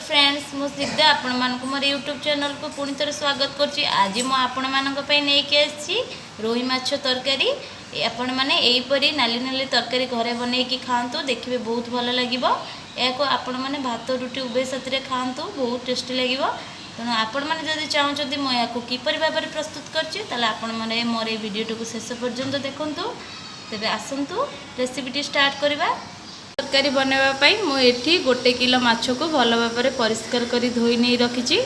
Friends, ମୁଁ ସିଦ୍ଧା ଆପଣମାନଙ୍କୁ ମୋର ୟୁଟ୍ୟୁବ୍ ଚ୍ୟାନେଲକୁ ପୁଣି ଥରେ ସ୍ୱାଗତ କରୁଛି। ଆଜି ମୁଁ ଆପଣମାନଙ୍କ ପାଇଁ ନେଇକି ଆସିଛି ରୋହି ମାଛ ତରକାରୀ। ଆପଣମାନେ ଏହିପରି ନାଲି ନାଲି ତରକାରୀ ଘରେ ବନେଇକି ଖାଆନ୍ତୁ, ଦେଖିବେ ବହୁତ ଭଲ ଲାଗିବ। ଏହାକୁ ଆପଣମାନେ ଭାତ ରୁଟି ଉଭୟ ସାଥିରେ ଖାଆନ୍ତୁ, ବହୁତ ଟେଷ୍ଟି ଲାଗିବ। ତେଣୁ ଆପଣମାନେ ଯଦି ଚାହୁଁଛନ୍ତି ମୁଁ ଏହାକୁ କିପରି ଭାବରେ ପ୍ରସ୍ତୁତ କରିଛି, ତାହେଲେ ଆପଣମାନେ ମୋର ଏଇ ଭିଡ଼ିଓଟିକୁ ଶେଷ ପର୍ଯ୍ୟନ୍ତ ଦେଖନ୍ତୁ। ତେବେ ଆସନ୍ତୁ ରେସିପିଟି ଷ୍ଟାର୍ଟ କରିବା। ତରକାରୀ ବନାଇବା ପାଇଁ ମୁଁ ଏଠି 1 କିଲୋ ମାଛକୁ ଭଲ ଭାବରେ ପରିଷ୍କାର କରି ଧୋଇ ନେଇ ରଖିଛି।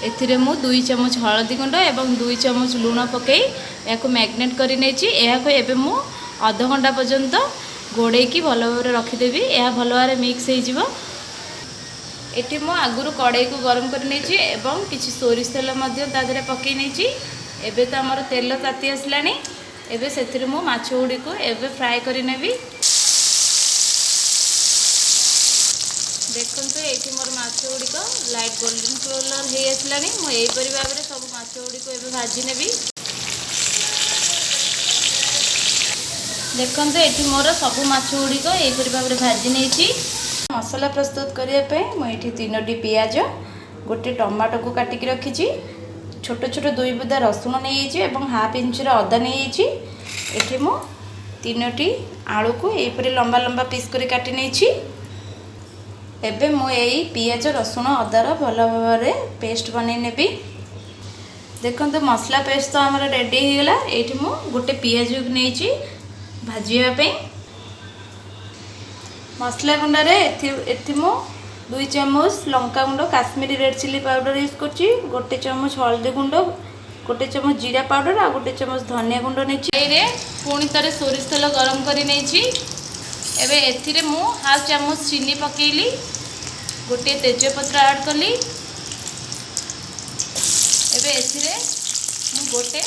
ଏଥିରେ ମୁଁ 2 ଚାମଚ ହଳଦୀ ଗୁଣ୍ଡ ଏବଂ 2 ଚାମଚ ଲୁଣ ପକାଇ ଏହାକୁ ମ୍ୟାରିନେଟ୍ କରି ନେଇଛି। ଏହାକୁ ଏବେ ମୁଁ ଅଧଘଣ୍ଟା ପର୍ଯ୍ୟନ୍ତ ଘୋଡ଼େଇକି ଭଲ ଭାବରେ ରଖିଦେବି। ଏହା ଭଲ ଭାବରେ ମିକ୍ସ ହେଇଯିବ। ଏଠି ମୁଁ ଆଗରୁ କଡ଼େଇକୁ ଗରମ କରି ନେଇଛି ଏବଂ କିଛି ସୋରିଷ ତେଲ ମଧ୍ୟ ତା ଦେହରେ ପକାଇ ନେଇଛି। ଏବେ ତ ଆମର ତେଲ ତାତି ଆସିଲାଣି। ଏବେ ସେଥିରେ ମୁଁ ମାଛ ଗୁଡ଼ିକୁ ଏବେ ଫ୍ରାଏ କରିନେବି। ଦେଖନ୍ତୁ, ଏଇଠି ମୋର ମାଛ ଗୁଡ଼ିକ ଲାଇଟ୍ ଗୋଲ୍ଡେନ୍ କଲର୍ ହେଇ ଆସିଲାଣି। ମୁଁ ଏହିପରି ଭାବରେ ସବୁ ମାଛ ଗୁଡ଼ିକୁ ଏବେ ଭାଜି ନେବି। ଦେଖନ୍ତୁ, ଏଠି ମୋର ସବୁ ମାଛ ଗୁଡ଼ିକ ଏହିପରି ଭାବରେ ଭାଜି ନେଇଛି। ମସଲା ପ୍ରସ୍ତୁତ କରିବା ପାଇଁ ମୁଁ ଏଠି 3ଟି ପିଆଜ, ଗୋଟେ ଟମାଟୋକୁ କାଟିକି ରଖିଛି, ଛୋଟ ଛୋଟ 2 ବୁଦା ରସୁଣ ନେଇଯାଇଛି ଏବଂ ହାଫ୍ ଇଞ୍ଚର ଅଦା ନେଇଯାଇଛି। ଏଠି ମୁଁ 3ଟି ଆଳୁକୁ ଏହିପରି ଲମ୍ବା ଲମ୍ବା ପିସ୍ କରି କାଟି ନେଇଛି। ଏବେ ମୁଁ ଏଇ ପିଆଜ, ରସୁଣ, ଅଦାର ଭଲ ଭାବରେ ପେଷ୍ଟ ବନେଇ ନେବି। ଦେଖନ୍ତୁ, ମସଲା ପେଷ୍ଟ ତ ଆମର ରେଡ଼ି ହେଇଗଲା। ଏଇଠି ମୁଁ ଗୋଟେ ପିଆଜକୁ ନେଇଛି ଭାଜିବା ପାଇଁ। ମସଲା ଗୁଣ୍ଡରେ ଏଠି ମୁଁ 2 ଚାମଚ ଲଙ୍କା ଗୁଣ୍ଡ, Kashmiri red chilli powder use କରୁଛି, 1 ଚାମଚ ହଳଦୀ ଗୁଣ୍ଡ, 1 ଚାମଚ ଜିରା ପାଉଡ଼ର ଆଉ 1 ଚାମଚ ଧନିଆ ଗୁଣ୍ଡ ନେଇଛି। ଏଇରେ ପୁଣି ଥରେ ସୋରିଷ ତେଲ ଗରମ କରି ନେଇଛି। ଏବେ ଏଥିରେ ମୁଁ ହାଫ୍ ଚାମଚ ଚିନି ପକାଇଲି, ଗୋଟିଏ ତେଜପତ୍ର ଆଡ଼୍ କଲି। ଏବେ ଏଥିରେ ମୁଁ ଗୋଟେ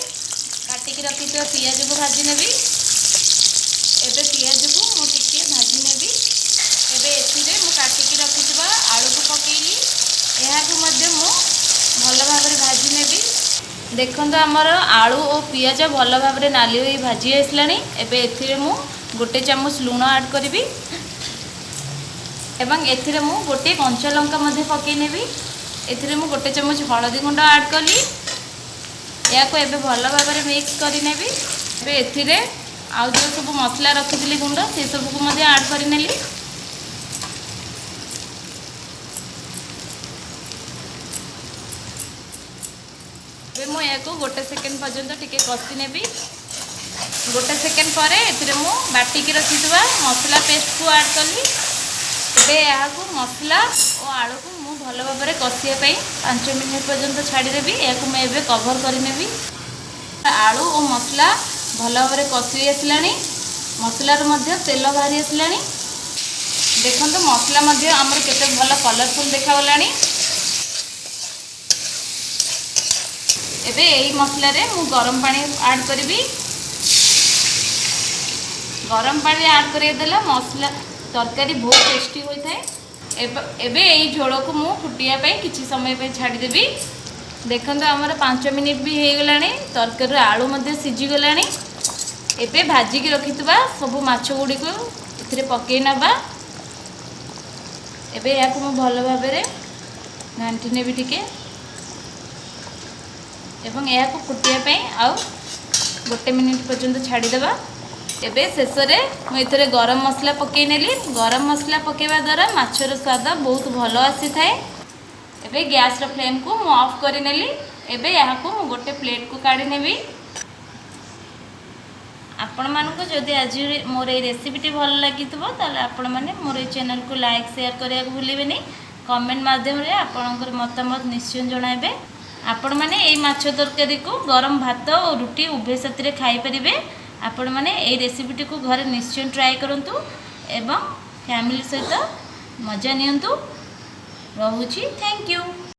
କାଟିକି ରଖିଥିବା ପିଆଜକୁ ଭାଜି ନେବି। ଏବେ ପିଆଜକୁ ମୁଁ ଟିକିଏ ଭାଜି ନେବି। ଏବେ ଏଥିରେ ମୁଁ କାଟିକି ରଖିଥିବା ଆଳୁକୁ ପକାଇଲି। ଏହାକୁ ମଧ୍ୟ ମୁଁ ଭଲ ଭାବରେ ଭାଜି ନେବି। ଦେଖନ୍ତୁ, ଆମର ଆଳୁ ଓ ପିଆଜ ଭଲ ଭାବରେ ନାଲି ହୋଇ ଭାଜି ଆସିଲାଣି। ଏବେ ଏଥିରେ ମୁଁ 1 ଚାମଚ ଲୁଣ ଆଡ଼୍ କରିବି ଏବଂ ଏଥିରେ ମୁଁ ଗୋଟିଏ କଞ୍ଚା ଲଙ୍କା ମଧ୍ୟ ପକାଇ ନେବି। ଏଥିରେ ମୁଁ 1 ଚାମଚ ହଳଦୀ ଗୁଣ୍ଡ ଆଡ଼୍ କଲି। ଏହାକୁ ଏବେ ଭଲ ଭାବରେ ମିକ୍ସ କରିନେବି। ଏବେ ଏଥିରେ ଆଉ ଯେଉଁ ସବୁ ମସଲା ରଖିଥିଲି ଗୁଣ୍ଡ, ସେସବୁକୁ ମଧ୍ୟ ଆଡ଼୍ କରିନେଲି। ଏବେ ମୁଁ ଏହାକୁ 1 ସେକେଣ୍ଡ ପର୍ଯ୍ୟନ୍ତ ଟିକେ କଷି ନେବି। 1 ସେକେଣ୍ଡ ପରେ ଏଥିରେ ମୁଁ ବାଟିକି ରଖିଥିବା ମସଲା ପେଷ୍ଟକୁ ଆଡ଼୍ କଲି। ଏବେ ଏହାକୁ ମସଲା ଓ ଆଳୁକୁ ମୁଁ ଭଲ ଭାବରେ କଷିବା ପାଇଁ 5 ମିନିଟ୍ ପର୍ଯ୍ୟନ୍ତ ଛାଡ଼ିଦେବି। ଏହାକୁ ମୁଁ ଏବେ କଭର୍ କରିନେବି। ଆଳୁ ଓ ମସଲା ଭଲ ଭାବରେ କଷି ଆସିଲାଣି। ମସଲାରୁ ମଧ୍ୟ ତେଲ ବାହାରି ଆସିଲାଣି। ଦେଖନ୍ତୁ, ମସଲା ମଧ୍ୟ ଆମର କେତେ ଭଲ କଲରଫୁଲ୍ ଦେଖାଗଲାଣି। ଏବେ ଏହି ମସଲାରେ ମୁଁ ଗରମ ପାଣି ଆଡ଼୍ କରିବି। ଗରମ ପାଣି ଆଡ଼୍ କରିଦେଲେ ମସଲା ତରକାରୀ ବହୁତ ଟେଷ୍ଟି ହୋଇଥାଏ। ଏବେ ଏଇ ଝୋଳକୁ ମୁଁ ଫୁଟିବା ପାଇଁ କିଛି ସମୟ ପାଇଁ ଛାଡ଼ିଦେବି। ଦେଖନ୍ତୁ, ଆମର 5 ମିନିଟ୍ ବି ହେଇଗଲାଣି। ତରକାରୀରୁ ଆଳୁ ମଧ୍ୟ ସିଝିଗଲାଣି। ଏବେ ଭାଜିକି ରଖିଥିବା ସବୁ ମାଛ ଗୁଡ଼ିକୁ ଏଥିରେ ପକାଇ ନେବା। ଏବେ ଏହାକୁ ମୁଁ ଭଲ ଭାବରେ ଘାଣ୍ଟି ନେବି ଟିକେ ଏବଂ ଏହାକୁ ଫୁଟିବା ପାଇଁ ଆଉ 1 ମିନିଟ୍ ପର୍ଯ୍ୟନ୍ତ ଛାଡ଼ିଦେବା। ଏବେ ଶେଷରେ ମୁଁ ଏଥିରେ ଗରମ ମସଲା ପକାଇ ନେଲି। ଗରମ ମସଲା ପକାଇବା ଦ୍ୱାରା ମାଛର ସ୍ୱାଦ ବହୁତ ଭଲ ଆସିଥାଏ। ଏବେ ଗ୍ୟାସ୍ର ଫ୍ଲେମ୍କୁ ମୁଁ ଅଫ୍ କରିନେଲି। ଏବେ ଏହାକୁ ମୁଁ ଗୋଟେ ପ୍ଲେଟ୍କୁ କାଢ଼ି ନେବି। ଆପଣମାନଙ୍କୁ ଯଦି ଆଜି ମୋର ଏଇ ରେସିପିଟି ଭଲ ଲାଗିଥିବ, ତାହେଲେ ଆପଣମାନେ ମୋର ଏଇ ଚ୍ୟାନେଲକୁ ଲାଇକ୍, ସେୟାର କରିବାକୁ ଭୁଲିବେନି। କମେଣ୍ଟ ମାଧ୍ୟମରେ ଆପଣଙ୍କର ମତାମତ ନିଶ୍ଚୟ ଜଣାଇବେ। ଆପଣମାନେ ଏଇ ମାଛ ତରକାରୀକୁ ଗରମ ଭାତ ଓ ରୁଟି ଉଭୟ ସାଥିରେ ଖାଇପାରିବେ। ଆପଣମାନେ ଏଇ ରେସିପିଟିକୁ ଘରେ ନିଶ୍ଚୟ ଟ୍ରାଏ କରନ୍ତୁ ଏବଂ ଫ୍ୟାମିଲି ସହିତ ମଜା ନିଅନ୍ତୁ। ରହୁଛି, thank you.